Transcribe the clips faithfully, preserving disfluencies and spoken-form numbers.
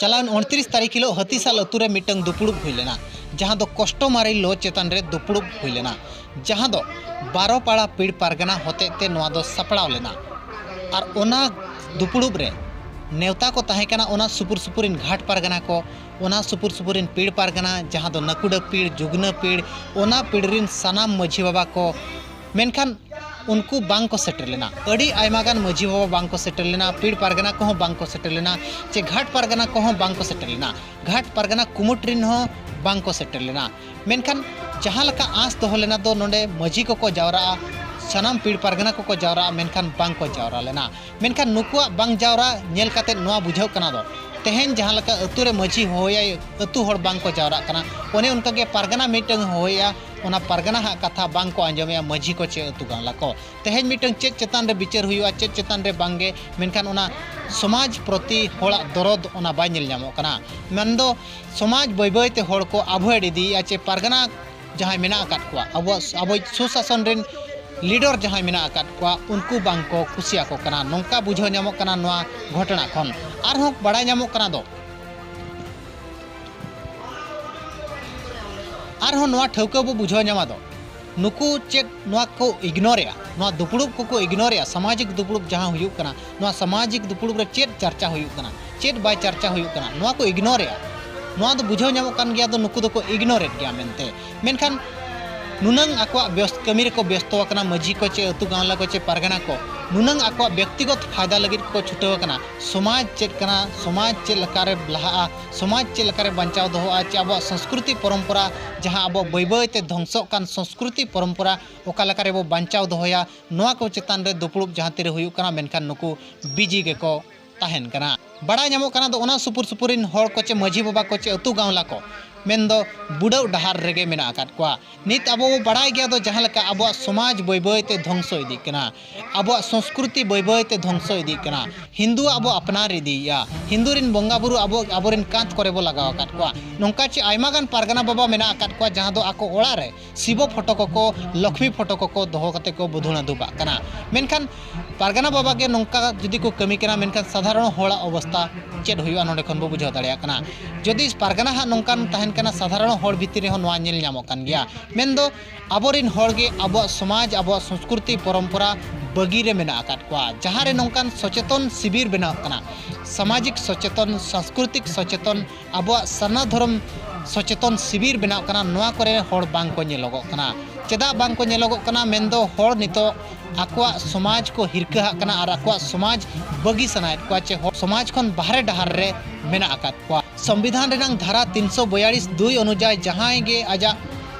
ᱪᱟᱞᱟᱣᱮᱱ ᱩᱱᱛᱨᱤᱥ ᱛᱟᱹᱨᱤᱠᱷ ᱦᱤᱞᱳᱜ ᱦᱟᱹᱛᱤᱥᱟᱞ ᱟᱹᱛᱩ ᱨᱮ ᱢᱤᱫᱴᱟᱝ ᱫᱩᱯᱲᱩᱵ ᱦᱩᱭ ᱞᱮᱱᱟ, ᱡᱟᱦᱟᱸ ᱫᱚ customary law ᱪᱮᱛᱟᱱ ᱨᱮ ᱫᱩᱯᱲᱩᱵ ᱦᱩᱭ ᱞᱮᱱᱟ, ᱡᱟᱦᱟᱸ ᱫᱚ ᱵᱟᱨᱚ ᱯᱟᱲᱟ ᱯᱤᱲ ᱯᱟᱨᱜᱟᱱᱟ ᱦᱚᱛᱮᱡ ᱛᱮ ᱱᱚᱣᱟ ᱫᱚ ᱥᱟᱯᱲᱟᱣ ᱞᱮᱱᱟ᱾ ᱟᱨ ᱚᱱᱟ ᱫᱩᱯᱲᱩᱵ ᱨᱮ ᱱᱮᱣᱛᱟ ᱠᱚ ᱛᱟᱦᱮᱸ ᱠᱟᱱᱟ ᱚᱱᱟ ᱥᱩᱯᱩᱨ ᱥᱩᱯᱩᱨ ᱨᱤᱱ ᱜᱷᱟᱴ ᱯᱟᱨᱜᱟᱱᱟ ᱠᱚ, ᱚᱱᱟ ᱥᱩᱯᱩᱨ ᱥᱩᱯᱩᱨ ᱨᱤᱱ ᱯᱤᱲ ᱯᱟᱨᱜᱟᱱᱟ, ᱡᱟᱦᱟᱸ ᱫᱚ ᱱᱟᱹᱠᱩᱰᱟᱹ ᱯᱤᱲ, ᱡᱩᱜᱽᱱᱟᱹ ᱯᱤᱲ, ᱚᱱᱟ ᱯᱤᱲ ᱨᱤᱱ ᱥᱟᱱᱟᱢ ᱢᱟᱹᱡᱷᱤ ᱵᱟᱵᱟ ᱠᱚ᱾ ᱢᱮᱱᱠᱷᱟᱱ ᱩᱱᱠᱩ ᱵᱟᱝ ᱠᱚ ᱥᱮᱴᱮᱨ ᱞᱮᱱᱟ᱾ ᱟᱹᱰᱤ ᱟᱭᱢᱟ ᱜᱟᱱ ᱢᱟᱹᱡᱷᱤ ᱵᱟᱵᱟ ᱵᱟᱝ ᱠᱚ ᱥᱮᱴᱮᱨ ᱞᱮᱱᱟ, ᱯᱤᱲ ᱯᱟᱨᱜᱟᱱᱟ ᱠᱚᱦᱚᱸ ᱵᱟᱝ ᱠᱚ ᱥᱮᱴᱮᱨ ᱞᱮᱱᱟ, ᱪᱮ ᱜᱷᱟᱴ ᱯᱟᱨᱜᱟᱱᱟ ᱠᱚᱦᱚᱸ ᱵᱟᱝ ᱠᱚ ᱥᱮᱴᱮᱨ ᱞᱮᱱᱟ, ᱜᱷᱟᱴ ᱯᱟᱨᱜᱟᱱᱟ ᱠᱩᱢᱩᱴ ᱨᱤᱱ ᱦᱚᱸ ᱵᱟᱝ ᱠᱚ ᱥᱮᱴᱮᱨ ᱞᱮᱱᱟ᱾ ᱢᱮᱱᱠᱷᱟᱱ ᱡᱟᱦᱟᱸ ᱞᱮᱠᱟ ᱟᱸᱥ ᱫᱚᱦᱚ ᱞᱮᱱᱟ ᱫᱚ ᱱᱚᱰᱮ ᱢᱟᱹᱡᱷᱤ ᱠᱚᱠᱚ ᱡᱟᱣᱨᱟᱜᱼᱟ, ᱥᱟᱱᱟᱢ ᱯᱤᱲ ᱯᱟᱨᱜᱟᱱᱟ ᱠᱚᱠᱚ ᱡᱟᱣᱨᱟᱜᱼᱟ, ᱢᱮᱱᱠᱷᱟᱱ ᱵᱟᱝ ᱠᱚ ᱡᱟᱣᱨᱟ ᱞᱮᱱᱟ᱾ ᱢᱮᱱᱠᱷᱟᱱ ᱱᱩᱠᱩᱣᱟᱜ ᱵᱟᱝ ᱡᱟᱣᱨᱟ ᱧᱮᱞ ᱠᱟᱛᱮ ᱱᱚᱣᱟ ᱵᱩᱡᱷᱟᱹᱜ ᱠᱟᱱᱟ ᱫᱚ, ᱛᱮᱦᱮᱧ ᱡᱟᱦᱟᱸ ᱞᱮᱠᱟ ᱟᱹᱛᱩ ᱨᱮ ᱢᱟᱹᱡᱷᱤ ᱦᱚᱦᱚᱭᱟᱭ, ᱟᱹᱛᱩ ᱦᱚᱲ ᱵᱟᱝ ᱠᱚ ᱡᱟᱣᱨᱟᱜ ᱠᱟᱱᱟ, ᱚᱱᱮ ᱚᱱᱠᱟ ᱜᱮ ᱯᱟᱨᱜᱟᱱᱟ ᱢᱤᱫᱴᱟᱝ ᱦᱚᱦᱚᱭᱟ, ᱚᱱᱟ ᱯᱟᱨᱜᱟᱱᱟ ᱦᱟᱜ ᱠᱟᱛᱷᱟ ᱵᱟᱝ ᱠᱚ ᱟᱸᱡᱚᱢᱮᱜᱼᱟ ᱢᱟᱹᱡᱷᱤ ᱠᱚ ᱪᱮ ᱟᱹᱛᱩ ᱜᱟᱶᱞᱟ ᱠᱚ᱾ ᱛᱮᱦᱮᱧ ᱢᱤᱫᱴᱟᱝ ᱪᱮᱫ ᱪᱮᱛᱟᱱ ᱨᱮ ᱵᱤᱪᱟᱹᱨ ᱦᱩᱭᱩᱜᱼᱟ, ᱪᱮᱫ ᱪᱮᱛᱟᱱ ᱨᱮ ᱵᱟᱝᱜᱮ, ᱢᱮᱱᱠᱷᱟᱱ ᱚᱱᱟ ᱥᱚᱢᱟᱡᱽ ᱯᱨᱚᱛᱤ ᱦᱚᱲᱟᱜ ᱫᱚᱨᱚᱫ ᱚᱱᱟ ᱵᱟᱭ ᱧᱮᱞ ᱧᱟᱢᱚᱜ ᱠᱟᱱᱟ᱾ ᱢᱮᱱᱫᱚ ᱥᱚᱢᱟᱡᱽ ᱵᱟᱹᱭ ᱵᱟᱹᱭ ᱛᱮ ᱦᱚᱲ ᱠᱚ avoid ᱤᱫᱤᱭᱮᱫᱼᱟ, ᱪᱮ ᱯᱟᱨᱜᱟᱱᱟ ᱡᱟᱦᱟᱸᱭ ᱢᱮᱱᱟᱜ ᱟᱠᱟᱫ ᱠᱚᱣᱟ, ᱟᱵᱚᱣᱟᱜ, ᱟᱵᱚᱭᱤᱡ ᱥᱩᱥᱟᱥᱚᱱ ᱨᱮᱱ leader ᱡᱟᱦᱟᱸᱭ ᱢᱮᱱᱟᱜ ᱟᱠᱟᱫ ᱠᱚᱣᱟ, ᱩᱱᱠᱩ ᱵᱟᱝ ᱠᱚ ᱠᱩᱥᱤᱭᱟᱠᱚ ᱠᱟᱱᱟ, ᱱᱚᱝᱠᱟ ᱵᱩᱡᱷᱟᱹᱣ ᱧᱟᱢᱚᱜ ᱠᱟᱱᱟ ᱱᱚᱣᱟ ᱜᱷᱚᱴᱚᱱᱟ ᱠᱷᱚᱱ᱾ ᱟᱨᱦᱚᱸ ᱵᱟᱲᱟᱭ ᱧᱟᱢᱚᱜ ᱠᱟᱱᱟ ᱫᱚ, ᱟᱨᱦᱚᱸ ᱱᱚᱣᱟ ᱴᱷᱟᱹᱣᱠᱟᱹ ᱵᱚ ᱵᱩᱡᱷᱟᱹᱣ ᱧᱟᱢᱟ ᱫᱚ, ᱱᱩᱠᱩ ᱪᱮᱫ ᱱᱚᱣᱟ ᱠᱚ ignoreᱮᱜᱼᱟ, ᱱᱚᱣᱟ ᱫᱩᱯᱲᱩᱵ ᱠᱚᱠᱚ ignoreᱮᱜᱼᱟ, ᱥᱟᱢᱟᱡᱤᱠ ᱫᱩᱯᱲᱩᱵ ᱡᱟᱦᱟᱸ ᱦᱩᱭᱩᱜ ᱠᱟᱱᱟ, ᱱᱚᱣᱟ ᱥᱟᱢᱟᱡᱤᱠ ᱫᱩᱯᱲᱩᱵ ᱨᱮ ᱪᱮᱫ ᱪᱟᱨᱪᱟ ᱦᱩᱭᱩᱜ ᱠᱟᱱᱟ, ᱪᱮᱫ ᱵᱟᱭ ᱪᱟᱨᱪᱟ ᱦᱩᱭᱩᱜ ᱠᱟᱱᱟ, ᱱᱚᱣᱟ ᱠᱚ ignoreᱮᱜᱼᱟ᱾ ᱱᱚᱣᱟ ᱫᱚ ᱵᱩᱡᱷᱟᱹᱣ ᱧᱟᱢᱚᱜ ᱠᱟᱱ ᱜᱮᱭᱟ ᱫᱚ ᱱᱩᱠᱩ ᱫᱚᱠᱚ ignoreᱮᱫ ᱜᱮᱭᱟ ᱢᱮᱱᱛᱮ᱾ ᱢᱮᱱᱠᱷᱟᱱ ᱱᱩᱱᱟᱹᱝ ᱟᱠᱚᱣᱟᱜ ᱵᱮᱥ ᱠᱟᱹᱢᱤ ᱨᱮᱠᱚ ᱵᱮᱥᱛᱚ ᱟᱠᱟᱱᱟ, ᱢᱟᱹᱡᱷᱤ ᱠᱚ ᱪᱮ ᱟᱹᱛᱩ ᱜᱟᱶᱞᱟ ᱠᱚ ᱪᱮ ᱯᱟᱨᱜᱟᱱᱟ ᱠᱚ, ᱱᱩᱱᱟᱹᱝ ᱟᱠᱚᱣᱟᱜ ᱵᱮᱠᱛᱤᱜᱚᱛ ᱯᱷᱟᱭᱫᱟ ᱞᱟᱹᱜᱤᱫ ᱠᱚ ᱪᱷᱩᱴᱟᱹᱣ ᱟᱠᱟᱱᱟ᱾ ᱥᱚᱢᱟᱡᱽ ᱪᱮᱫ ᱠᱟᱱᱟ, ᱥᱚᱢᱟᱡᱽ ᱪᱮᱫ ᱞᱮᱠᱟᱨᱮ ᱞᱟᱦᱟᱜᱼᱟ, ᱥᱚᱢᱟᱡᱽ ᱪᱮᱫ ᱞᱮᱠᱟᱨᱮ ᱵᱟᱧᱪᱟᱣ ᱫᱚᱦᱚᱜᱼᱟ, ᱪᱮ ᱟᱵᱚᱣᱟᱜ ᱥᱚᱝᱥᱠᱨᱤᱛᱤ ᱯᱚᱨᱚᱢᱯᱚᱨᱟ ᱡᱟᱦᱟᱸ ᱟᱵᱚ ᱵᱟᱹᱭ ᱵᱟᱹᱭ ᱛᱮ ᱫᱷᱚᱝᱥᱚᱜ ᱠᱟᱱ ᱥᱚᱝᱥᱠᱨᱤᱛᱤ ᱯᱚᱨᱚᱢᱯᱚᱨᱟ ᱚᱠᱟ ᱞᱮᱠᱟ ᱨᱮᱵᱚ ᱵᱟᱧᱪᱟᱣ ᱫᱚᱦᱚᱭᱟ, ᱱᱚᱣᱟ ᱠᱚ ᱪᱮᱛᱟᱱ ᱨᱮ ᱫᱩᱯᱲᱩᱵ ᱡᱟᱦᱟᱸ ᱛᱤᱨᱮ ᱦᱩᱭᱩᱜ ᱠᱟᱱᱟ, ᱢᱮᱱᱠᱷᱟᱱ ᱱᱩᱠᱩ busy ᱜᱮᱠᱚ ᱛᱟᱦᱮᱱ ᱠᱟᱱᱟ᱾ ᱵᱟᱲᱟᱭ ᱧᱟᱢᱚᱜ ᱠᱟᱱᱟ ᱫᱚ ᱚᱱᱟ ᱥᱩᱯᱩᱨ ᱥᱩᱯᱩᱨ ᱨᱤᱱ ᱦᱚᱲ ᱠᱚ ᱪᱮ ᱢᱟᱹᱡᱷᱤ ᱵᱟᱵᱟ ᱠᱚ ᱪᱮ ᱟᱹᱛᱩ ᱜᱟᱶᱞᱟ ᱠᱚ ᱢᱮᱱᱫᱚ ᱵᱩᱰᱟᱹᱜ ᱰᱟᱦᱟᱨ ᱨᱮᱜᱮ ᱢᱮᱱᱟᱜ ᱟᱠᱟᱫ ᱠᱚᱣᱟ᱾ ᱱᱤᱛ ᱟᱵᱚ ᱵᱚ ᱵᱟᱲᱟᱭ ᱜᱮᱭᱟ ᱫᱚ ᱡᱟᱦᱟᱸ ᱞᱮᱠᱟ ᱟᱵᱚᱣᱟᱜ ᱥᱚᱢᱟᱡᱽ ᱵᱟᱹᱭ ᱵᱟᱹᱭ ᱛᱮ ᱫᱷᱚᱝᱥᱚ ᱤᱫᱤᱜ ᱠᱟᱱᱟ, ᱟᱵᱚᱣᱟᱜ ᱥᱚᱸᱥᱠᱨᱩᱛᱤ ᱵᱟᱹᱭ ᱵᱟᱹᱭ ᱛᱮ ᱫᱷᱚᱝᱥᱚ ᱤᱫᱤᱜ ᱠᱟᱱᱟ, ᱦᱤᱱᱫᱩᱣᱟᱜ ᱵᱚ ᱟᱯᱱᱟᱨ ᱤᱫᱤᱭᱮᱫᱼᱟ, ᱦᱤᱱᱫᱩ ᱨᱮᱱ ᱵᱚᱸᱜᱟ ᱵᱩᱨᱩ ᱟᱵᱚ ᱟᱵᱚᱨᱮᱱ ᱠᱟᱸᱛ ᱠᱚᱨᱮ ᱵᱚ ᱞᱟᱜᱟᱣ ᱟᱠᱟᱫ ᱠᱚᱣᱟ᱾ ᱱᱚᱝᱠᱟ ᱪᱮ ᱟᱭᱢᱟ ᱜᱟᱱ ᱯᱟᱨᱜᱟᱱᱟ ᱵᱟᱵᱟ ᱢᱮᱱᱟᱜ ᱟᱠᱟᱫ ᱠᱚᱣᱟ ᱡᱟᱦᱟᱸ ᱫᱚ ᱟᱠᱚ ᱚᱲᱟᱜ ᱨᱮ ᱥᱤᱵᱚ ᱯᱷᱳᱴᱳ ᱠᱚᱠᱚ, ᱞᱚᱠᱷᱢᱤ ᱯᱷᱳᱴᱳ ᱠᱚᱠᱚ ᱫᱚᱦᱚ ᱠᱟᱛᱮ ᱠᱚ ᱵᱩᱫᱷᱩᱲᱟ ᱫᱷᱩᱵᱟᱜ ᱠᱟᱱᱟ᱾ ᱢᱮᱱᱠᱷᱟᱱ ᱯᱟᱨᱜᱟᱱᱟ ᱵᱟᱵᱟ ᱜᱮ ᱱᱚᱝᱠᱟ ᱡᱩᱫᱤ ᱠᱚ ᱠᱟᱹᱢᱤ ᱠᱟᱱᱟ, ᱢᱮᱱᱠᱷᱟᱱ ᱥᱟᱫᱷᱟᱨᱚᱱ ᱦᱚᱲᱟᱜ ᱚᱵᱚᱥᱛᱟ ᱪᱮᱫ ᱦᱩᱭᱩᱜᱼᱟ, ᱱᱚᱰᱮ ᱠᱷᱚᱱ ᱵᱚ ᱵᱩᱡᱷᱟᱹᱣ ᱫᱟᱲᱮᱭᱟᱜ ᱠᱟᱱᱟ᱾ ᱡᱩᱫᱤ ᱯᱟᱨᱜᱟᱱᱟ ᱦᱟᱸᱜ ᱱᱚᱝᱠᱟᱱ ᱛᱟᱦᱮᱱ ᱠᱟᱱᱟ, ᱥᱟᱫᱷᱟᱨᱚᱱ ᱦᱚᱲ ᱵᱷᱤᱛᱤᱨ ᱨᱮᱦᱚᱸ ᱱᱚᱣᱟ ᱧᱮᱞ ᱧᱟᱢᱚᱜ ᱠᱟᱱ ᱜᱮᱭᱟ᱾ ᱢᱮᱱᱫᱚ ᱟᱵᱚᱨᱮᱱ ᱦᱚᱲ ᱜᱮ ᱟᱵᱚᱣᱟᱜ ᱥᱚᱢᱟᱡᱽ, ᱟᱵᱚᱣᱟᱜ ᱥᱚᱸᱥᱠᱨᱩᱛᱤ ᱯᱚᱨᱚᱢᱯᱚᱨᱟ ᱵᱟᱹᱜᱤ ᱨᱮ ᱢᱮᱱᱟᱜ ᱟᱠᱟᱫ ᱠᱚᱣᱟ᱾ ᱡᱟᱦᱟᱸ ᱨᱮ ᱱᱚᱝᱠᱟᱱ ᱥᱚᱪᱮᱛᱚᱱ ᱥᱤᱵᱤᱨ ᱵᱮᱱᱟᱣ ᱠᱟᱱᱟ, ᱥᱟᱢᱟᱡᱤᱠ ᱥᱚᱪᱮᱛᱚᱱ, ᱥᱟᱝᱥᱠᱨᱤᱛᱤᱠ ᱥᱚᱪᱮᱛᱚᱱ, ᱟᱵᱚᱣᱟᱜ ᱥᱟᱨᱱᱟ ᱫᱷᱚᱨᱚᱢ ᱥᱚᱪᱮᱛᱚᱱ ᱥᱤᱵᱤᱨ ᱵᱮᱱᱟᱣ ᱠᱟᱱᱟ, ᱱᱚᱣᱟ ᱠᱚᱨᱮ ᱦᱚᱲ ᱵᱟᱝ ᱠᱚ ᱧᱮᱞᱚᱜᱚᱜ ᱠᱟᱱᱟ᱾ ᱪᱮᱫᱟᱜ ᱵᱟᱝ ᱠᱚ ᱧᱮᱞᱚᱜᱚᱜ ᱠᱟᱱᱟ? ᱢᱮᱱᱫᱚ ᱦᱚᱲ ᱱᱤᱛᱚᱜ ᱟᱠᱚᱣᱟᱜ ᱥᱚᱢᱟᱡᱽ ᱠᱚ ᱦᱤᱨᱠᱟᱹᱦᱟᱜ ᱠᱟᱱᱟ ᱟᱨ ᱟᱠᱚᱣᱟᱜ ᱥᱚᱢᱟᱡᱽ ᱵᱟᱹᱜᱤ ᱥᱟᱱᱟᱭᱮᱫ ᱠᱚᱣᱟ, ᱪᱮ ᱦᱚᱲ ᱥᱚᱢᱟᱡᱽ ᱠᱷᱚᱱ ᱵᱟᱦᱨᱮ ᱰᱟᱦᱟᱨ ᱨᱮ ᱢᱮᱱᱟᱜ ᱟᱠᱟᱫ ᱠᱚᱣᱟ᱾ ᱥᱚᱝᱵᱤᱫᱷᱟᱱ ᱨᱮᱱᱟᱝ ᱫᱷᱟᱨᱟ ᱛᱤᱱᱥᱚ ᱵᱚᱭᱟᱞᱤᱥ ᱫᱩᱭ ᱚᱱᱩᱡᱟᱭᱤ ᱡᱟᱦᱟᱸᱭ ᱜᱮ ᱟᱡᱟᱜ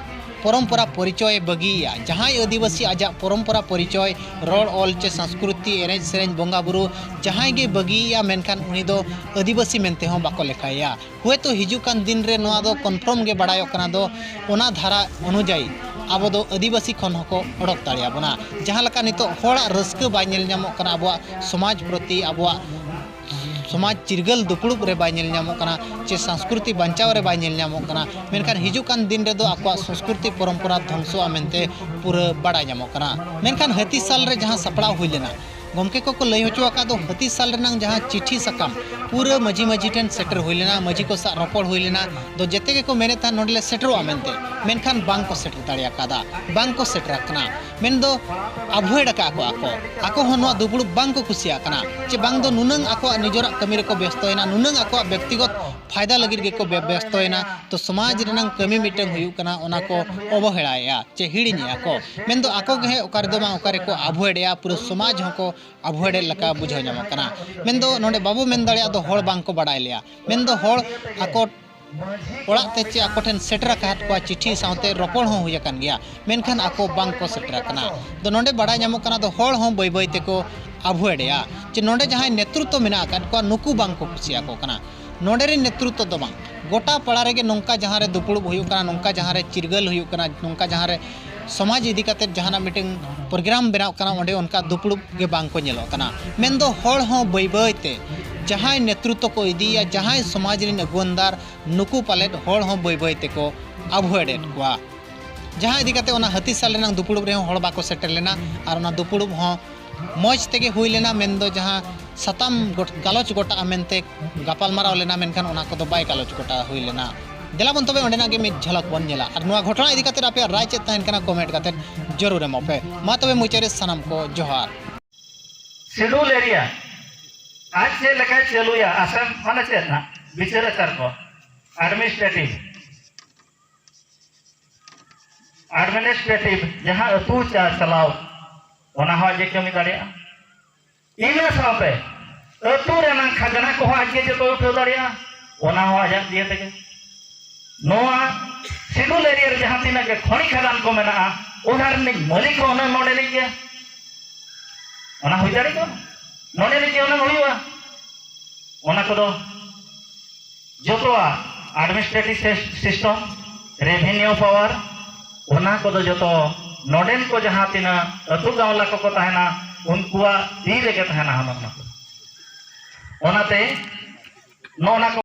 ᱯᱚᱨᱚᱢᱯᱚᱨᱟ ᱯᱚᱨᱤᱪᱚᱭᱮ ᱵᱟᱹᱜᱤᱭᱮᱜᱼᱟ, ᱡᱟᱦᱟᱸᱭ ᱟᱹᱫᱤᱵᱟᱹᱥᱤ ᱟᱡᱟᱜ ᱯᱚᱨᱚᱢᱯᱚᱨᱟ ᱯᱚᱨᱤᱪᱚᱭ, ᱨᱚᱲ ᱚᱞ ᱪᱮ ᱥᱚᱝᱥᱠᱨᱩᱛᱤ, ᱮᱱᱮᱡ ᱥᱮᱨᱮᱧ, ᱵᱚᱸᱜᱟ ᱵᱩᱨᱩ, ᱡᱟᱦᱟᱸᱭ ᱜᱮ ᱵᱟᱹᱜᱤᱭᱮᱜᱼᱟ, ᱢᱮᱱᱠᱷᱟᱱ ᱩᱱᱤ ᱫᱚ ᱟᱹᱫᱤᱵᱟᱹᱥᱤ ᱢᱮᱱᱛᱮ ᱦᱚᱸ ᱵᱟᱠᱚ ᱞᱮᱠᱷᱟᱭᱮᱭᱟ᱾ ᱦᱚᱭᱛᱳ ᱦᱤᱡᱩᱜ ᱠᱟᱱ ᱫᱤᱱ ᱨᱮ ᱱᱚᱣᱟ ᱫᱚ confirm ᱜᱮ ᱵᱟᱲᱟᱭᱚᱜ ᱠᱟᱱᱟ ᱫᱚ, ᱚᱱᱟ ᱫᱷᱟᱨᱟ ᱚᱱᱩᱡᱟᱭᱤ ᱟᱵᱚ ᱫᱚ ᱟᱹᱫᱤᱵᱟᱹᱥᱤ ᱠᱷᱚᱱ ᱦᱚᱸᱠᱚ ᱚᱰᱚᱠ ᱫᱟᱲᱮᱭᱟᱵᱚᱱᱟ᱾ ᱡᱟᱦᱟᱸ ᱞᱮᱠᱟ ᱱᱤᱛᱚᱜ ᱦᱚᱲᱟᱜ ᱨᱟᱹᱥᱠᱟᱹ ᱵᱟᱭ ᱧᱮᱞ ᱧᱟᱢᱚᱜ ᱠᱟᱱᱟ ᱟᱵᱚᱣᱟᱜ ᱥᱚᱢᱟᱡᱽ ᱯᱨᱚᱛᱤ, ᱟᱵᱚᱣᱟᱜ ᱥᱚᱢᱟᱡᱽ ᱪᱤᱨᱜᱟᱹᱞ ᱫᱩᱯᱲᱩᱵ ᱨᱮ ᱵᱟᱭ ᱧᱮᱞ ᱧᱟᱢᱚᱜ ᱠᱟᱱᱟ, ᱪᱮ ᱥᱚᱝᱥᱠᱨᱩᱛᱤ ᱵᱟᱧᱪᱟᱣ ᱨᱮ ᱵᱟᱭ ᱧᱮᱞ ᱧᱟᱢᱚᱜ ᱠᱟᱱᱟ, ᱢᱮᱱᱠᱷᱟᱱ ᱦᱤᱡᱩᱜ ᱠᱟᱱ ᱫᱤᱱ ᱨᱮᱫᱚ ᱟᱠᱚᱣᱟᱜ ᱥᱚᱝᱥᱠᱨᱩᱛᱤ ᱯᱚᱨᱚᱢᱯᱚᱨᱟ ᱫᱷᱚᱝᱥᱚᱜᱼᱟ ᱢᱮᱱᱛᱮ ᱯᱩᱨᱟᱹ ᱵᱟᱲᱟᱭ ᱧᱟᱢᱚᱜ ᱠᱟᱱᱟ᱾ ᱢᱮᱱᱠᱷᱟᱱ ᱦᱟᱹᱛᱤ ᱥᱟᱞ ᱨᱮ ᱡᱟᱦᱟᱸ ᱥᱟᱯᱲᱟᱣ ᱦᱩᱭ ᱞᱮᱱᱟ, ᱜᱚᱢᱠᱮ ᱠᱚᱠᱚ ᱞᱟᱹᱭ ᱦᱚᱪᱚ ᱟᱠᱟᱫ ᱫᱚ ᱦᱟᱹᱛᱤ ᱥᱟᱞ ᱨᱮᱱᱟᱝ ᱡᱟᱦᱟᱸ ᱪᱤᱴᱷᱤ ᱥᱟᱠᱟᱢ ᱯᱩᱨᱟᱹ ᱢᱟᱹᱡᱷᱤ ᱢᱟᱹᱡᱷᱤ ᱴᱷᱮᱱ ᱥᱮᱴᱮᱨ ᱦᱩᱭ ᱞᱮᱱᱟ, ᱢᱟᱹᱡᱷᱤ ᱠᱚ ᱥᱟᱶ ᱨᱚᱯᱚᱲ ᱦᱩᱭ ᱞᱮᱱᱟ, ᱫᱚ ᱡᱮᱛᱮ ᱜᱮᱠᱚ ᱢᱮᱱᱮᱫ ᱛᱟᱦᱮᱸᱫ ᱱᱚᱸᱰᱮ ᱞᱮ ᱥᱮᱴᱮᱨᱚᱜᱼᱟ ᱢᱮᱱᱛᱮ, ᱢᱮᱱᱠᱷᱟᱱ ᱵᱟᱝ ᱠᱚ ᱥᱮᱴᱮᱨ ᱫᱟᱲᱮ ᱟᱠᱟᱫᱟ, ᱵᱟᱝ ᱠᱚ ᱥᱮᱴᱮᱨ ᱟᱠᱟᱱᱟ᱾ ᱢᱮᱱᱫᱚ avoid ᱟᱠᱟᱫ ᱠᱚᱣᱟ ᱠᱚ, ᱟᱠᱚ ᱦᱚᱸ ᱱᱚᱣᱟ ᱫᱩᱯᱲᱩᱵ ᱵᱟᱝ ᱠᱚ ᱠᱩᱥᱤᱭᱟᱜ ᱠᱟᱱᱟ, ᱪᱮ ᱵᱟᱝ ᱫᱚ ᱱᱩᱱᱟᱹᱝ ᱟᱠᱚᱣᱟᱜ ᱱᱤᱡᱚᱨᱟᱜ ᱠᱟᱹᱢᱤ ᱨᱮᱠᱚ ᱵᱮᱥᱛᱚᱭᱮᱱᱟ, ᱱᱩᱱᱟᱹᱝ ᱟᱠᱚᱣᱟᱜ ᱵᱮᱠᱛᱤᱜᱚᱛ ᱯᱷᱟᱭᱫᱟ ᱞᱟᱹᱜᱤᱫ ᱜᱮᱠᱚ ᱵᱮ-, ᱵᱮᱥᱛᱚᱭᱮᱱᱟ᱾ ᱛᱚ ᱥᱚᱢᱟᱡᱽ ᱨᱮᱱᱟᱝ ᱠᱟᱹᱢᱤ ᱢᱤᱫᱴᱟᱝ ᱦᱩᱭᱩᱜ ᱠᱟᱱᱟ, ᱚᱱᱟ ᱠᱚ ᱚᱵᱚᱦᱮᱲᱟᱭᱮᱫᱼᱟ ᱪᱮ ᱦᱤᱲᱤᱧᱮᱫᱼᱟ ᱠᱚ᱾ ᱢᱮᱱᱫᱚ ᱟᱠᱚ ᱜᱮ ᱚᱠᱟ ᱨᱮᱫᱚ ᱵᱟᱝ ᱚᱠᱟ ᱨᱮᱠᱚ avoid ᱮᱫᱼᱟ, ᱯᱩᱨᱟᱹ ᱥᱚᱢᱟᱡᱽ ᱦᱚᱸᱠᱚ avoid ᱮᱫ ᱞᱮᱠᱟ ᱵᱩᱡᱷᱟᱹᱣ ᱧᱟᱢᱚᱜ ᱠᱟᱱᱟ᱾ ᱢᱮᱱᱫᱚ ᱱᱚᱰᱮ ᱵᱟᱵᱚ ᱢᱮᱱ ᱫᱟᱲᱮᱭᱟᱜᱼᱟ ᱫᱚ ᱦᱚᱲ ᱵᱟᱝ ᱠᱚ ᱵᱟᱲᱟᱭ ᱞᱮᱭᱟ, ᱢᱮᱱᱫᱚ ᱦᱚᱲ ᱟᱠᱚ ᱚᱲᱟᱜ ᱛᱮ ᱪᱮ ᱟᱠᱚ ᱴᱷᱮᱱ ᱥᱮᱴᱮᱨ ᱟᱠᱟᱫ ᱠᱚᱣᱟ, ᱪᱤᱴᱷᱤ ᱥᱟᱶᱛᱮ ᱨᱚᱯᱚᱲ ᱦᱚᱸ ᱦᱩᱭ ᱟᱠᱟᱱ ᱜᱮᱭᱟ, ᱢᱮᱱᱠᱷᱟᱱ ᱟᱠᱚ ᱵᱟᱝ ᱠᱚ ᱥᱮᱴᱮᱨ ᱟᱠᱟᱱᱟ᱾ ᱫᱚ ᱱᱚᱰᱮ ᱵᱟᱲᱟᱭ ᱧᱟᱢᱚᱜ ᱠᱟᱱᱟ ᱫᱚ ᱦᱚᱲ ᱦᱚᱸ ᱵᱟᱹᱭ ᱵᱟᱹᱭ ᱛᱮᱠᱚ ᱟᱵᱷᱩᱭᱮᱰᱮᱜᱼᱟ, ᱡᱮ ᱱᱚᱰᱮ ᱡᱟᱦᱟᱸᱭ ᱱᱮᱛᱨᱩᱛᱛᱚ ᱢᱮᱱᱟᱜ ᱟᱠᱟᱫ ᱠᱚᱣᱟ, ᱱᱩᱠᱩ ᱵᱟᱝ ᱠᱚ ᱠᱩᱥᱤᱭᱟᱠᱚ ᱠᱟᱱᱟ᱾ ᱱᱚᱰᱮ ᱨᱮᱱ ᱱᱮᱛᱨᱩᱛᱛᱚ ᱫᱚ ᱵᱟᱝ, ᱜᱚᱴᱟ ᱯᱟᱲᱟ ᱨᱮᱜᱮ ᱱᱚᱝᱠᱟ ᱡᱟᱦᱟᱸ ᱨᱮ ᱫᱩᱯᱲᱩᱵ ᱦᱩᱭᱩᱜ ᱠᱟᱱᱟ, ᱱᱚᱝᱠᱟ ᱡᱟᱦᱟᱸ ᱨᱮ ᱪᱤᱨᱜᱟᱹᱞ ᱦᱩᱭᱩᱜ ᱠᱟᱱᱟ, ᱱᱚᱝᱠᱟ ᱡᱟᱦᱟᱸ ᱨᱮ ᱥᱚᱢᱟᱡᱽ ᱤᱫᱤ ᱠᱟᱛᱮ ᱡᱟᱦᱟᱱᱟᱜ ᱢᱤᱫᱴᱮᱱ ᱯᱨᱳᱜᱨᱟᱢ ᱵᱮᱱᱟᱣ ᱠᱟᱱᱟ, ᱚᱸᱰᱮ ᱚᱱᱠᱟ ᱫᱩᱯᱲᱩᱵ ᱜᱮ ᱵᱟᱝ ᱠᱚ ᱧᱮᱞᱚᱜ ᱠᱟᱱᱟ᱾ ᱢᱮᱱᱫᱚ ᱦᱚᱲ ᱦᱚᱸ ᱵᱟᱹᱭ ᱵᱟᱹᱭ ᱛᱮ ᱡᱟᱦᱟᱸᱭ ᱱᱮᱛᱨᱩᱛᱛᱚ ᱠᱚ ᱤᱫᱤᱭᱮᱭᱟ, ᱡᱟᱦᱟᱸᱭ ᱥᱚᱢᱟᱡᱽ ᱨᱮᱱ ᱟᱹᱜᱩᱣᱟᱹᱱᱫᱟᱨ, ᱱᱩᱠᱩ ᱯᱟᱞᱮᱫ ᱦᱚᱲ ᱦᱚᱸ ᱵᱟᱹᱭ ᱵᱟᱹᱭ ᱛᱮᱠᱚ ᱟᱵᱷᱩᱭᱮᱰ ᱮᱫ ᱠᱚᱣᱟ᱾ ᱡᱟᱦᱟᱸ ᱤᱫᱤ ᱠᱟᱛᱮ ᱚᱱᱟ ᱦᱟᱹᱛᱤ ᱥᱟᱞ ᱨᱮᱱᱟᱜ ᱫᱩᱯᱲᱩᱵ ᱨᱮᱦᱚᱸ ᱦᱚᱲ ᱵᱟᱠᱚ ᱥᱮᱴᱮᱨ ᱞᱮᱱᱟ, ᱟᱨ ᱚᱱᱟ ᱫᱩᱯᱲᱩᱵ ᱦᱚᱸ ᱢᱚᱡᱽ ᱛᱮᱜᱮ ᱦᱩᱭ ᱞᱮᱱᱟ, ᱢᱮᱱᱫᱚ ᱡᱟᱦᱟᱸ ᱥᱟᱛᱟᱢ ᱜᱚᱴ-, ᱜᱟᱞᱚᱪ ᱜᱚᱴᱟᱜᱼᱟ ᱢᱮᱱᱛᱮ ᱜᱟᱯᱟᱞᱢᱟᱨᱟᱣ ᱞᱮᱱᱟ, ᱢᱮᱱᱠᱷᱟᱱ ᱚᱱᱟ ᱠᱚᱫᱚ ᱵᱟᱭ ᱜᱟᱞᱚᱪ ᱜᱚᱴᱟ ᱦᱩᱭ ᱞᱮᱱᱟ᱾ ᱫᱮᱞᱟ ᱵᱚᱱ ᱛᱚᱵᱮ ᱚᱸᱰᱮᱱᱟᱜ ᱜᱮ ᱢᱤᱫ ᱡᱷᱟᱞᱚᱠ ᱵᱚᱱ ᱧᱮᱞᱟ, ᱟᱨ ᱱᱚᱣᱟ ᱜᱷᱚᱴᱚᱱᱟ ᱤᱫᱤ ᱠᱟᱛᱮ ᱟᱯᱮᱭᱟᱜ ᱨᱟᱭ ᱪᱮᱫ ᱛᱟᱦᱮᱱ ᱠᱟᱱᱟ, ᱠᱚᱢᱮᱱᱴ ᱠᱟᱛᱮ ᱡᱟᱹᱨᱩᱲ ᱮᱢᱚᱜ ᱯᱮ᱾ ᱢᱟ ᱛᱚᱵᱮ ᱢᱩᱪᱟᱹᱫ ᱨᱮ ᱥᱟᱱᱟᱢ ᱠᱚ ᱡᱚᱦᱟᱨ᱾ ᱥᱤᱰᱩᱞ ᱮᱨᱤᱭᱟ ᱟᱡ ᱪᱮᱫ ᱞᱮᱠᱟᱭ ᱪᱟᱹᱞᱩᱭᱟ, ᱟᱥᱮᱢ ᱢᱟᱱᱮ ᱪᱮᱫ ᱱᱟᱜ ᱵᱤᱪᱟᱹᱨ ᱟᱪᱟᱨ ᱠᱚ, ᱮᱰᱢᱤᱱᱤᱥᱴᱨᱮᱴᱤᱵᱷ, ᱮᱰᱢᱤᱱᱤᱥᱴᱨᱮᱴᱤᱵᱷ ᱡᱟᱦᱟᱸ ᱟᱹᱛᱩ ᱪᱟ-, ᱪᱟᱞᱟᱣ, ᱚᱱᱟ ᱦᱚᱸ ᱟᱡ ᱮ ᱠᱟᱹᱢᱤ ᱫᱟᱲᱮᱭᱟᱜᱼᱟ᱾ ᱤᱱᱟᱹ ᱥᱟᱶᱛᱮ ᱟᱹᱛᱩ ᱨᱮᱱᱟᱜ ᱠᱷᱟᱡᱽᱱᱟ ᱠᱚᱦᱚᱸ ᱟᱡ ᱜᱮ ᱡᱚᱛᱚᱭ ᱩᱴᱷᱟᱹᱣ ᱫᱟᱲᱮᱭᱟᱜᱼᱟ, ᱚᱱᱟ ᱦᱚᱸ ᱟᱡᱟᱜ ᱫᱤᱭᱮ ᱛᱮᱜᱮ᱾ ᱱᱚᱣᱟ ᱥᱤᱰᱩᱞ ᱮᱨᱤᱭᱟ ᱨᱮ ᱡᱟᱦᱟᱸ ᱛᱤᱱᱟᱹᱜ ᱜᱮ ᱠᱷᱚᱱᱤ ᱠᱷᱟᱫᱟᱱ ᱠᱚ ᱢᱮᱱᱟᱜᱼᱟ, ᱚᱱᱟ ᱨᱤᱱᱤᱡ ᱢᱟᱹᱞᱤᱠ ᱦᱚᱸ ᱚᱱᱟ ᱱᱚᱰᱮᱱᱤᱡ ᱜᱮ᱾ ᱚᱱᱟ ᱦᱩᱭ ᱫᱟᱲᱮ ᱠᱚᱜᱼᱟ, ᱱᱚᱰᱮᱱᱤᱡ ᱜᱮ ᱚᱱᱟ ᱦᱩᱭᱩᱜᱼᱟ᱾ ᱚᱱᱟ ᱠᱚᱫᱚ ᱡᱚᱛᱚᱣᱟᱜ ᱮᱰᱢᱤᱱᱤᱥᱴᱨᱮᱴᱤᱵᱷ ᱥᱤᱥᱴᱮᱢ, ᱨᱮᱵᱷᱮᱱᱤᱭᱩ ᱯᱟᱣᱟᱨ, ᱚᱱᱟ ᱠᱚᱫᱚ ᱡᱚᱛᱚ ᱱᱚᱰᱮᱱ ᱠᱚ ᱡᱟᱦᱟᱸ ᱛᱤᱱᱟᱹᱜ ᱟᱹᱛᱩ ᱜᱟᱶᱞᱟ ᱠᱚᱠᱚ ᱛᱟᱦᱮᱱᱟ, ᱩᱱᱠᱩᱣᱟᱜ ᱛᱤ ᱨᱮᱜᱮ ᱛᱟᱦᱮᱱᱟ ᱦᱟᱸᱜ ᱚᱱᱟ ᱠᱚ᱾ ᱚᱱᱟᱛᱮ ᱱᱚᱜᱼᱚ ᱱᱟ ᱠᱚ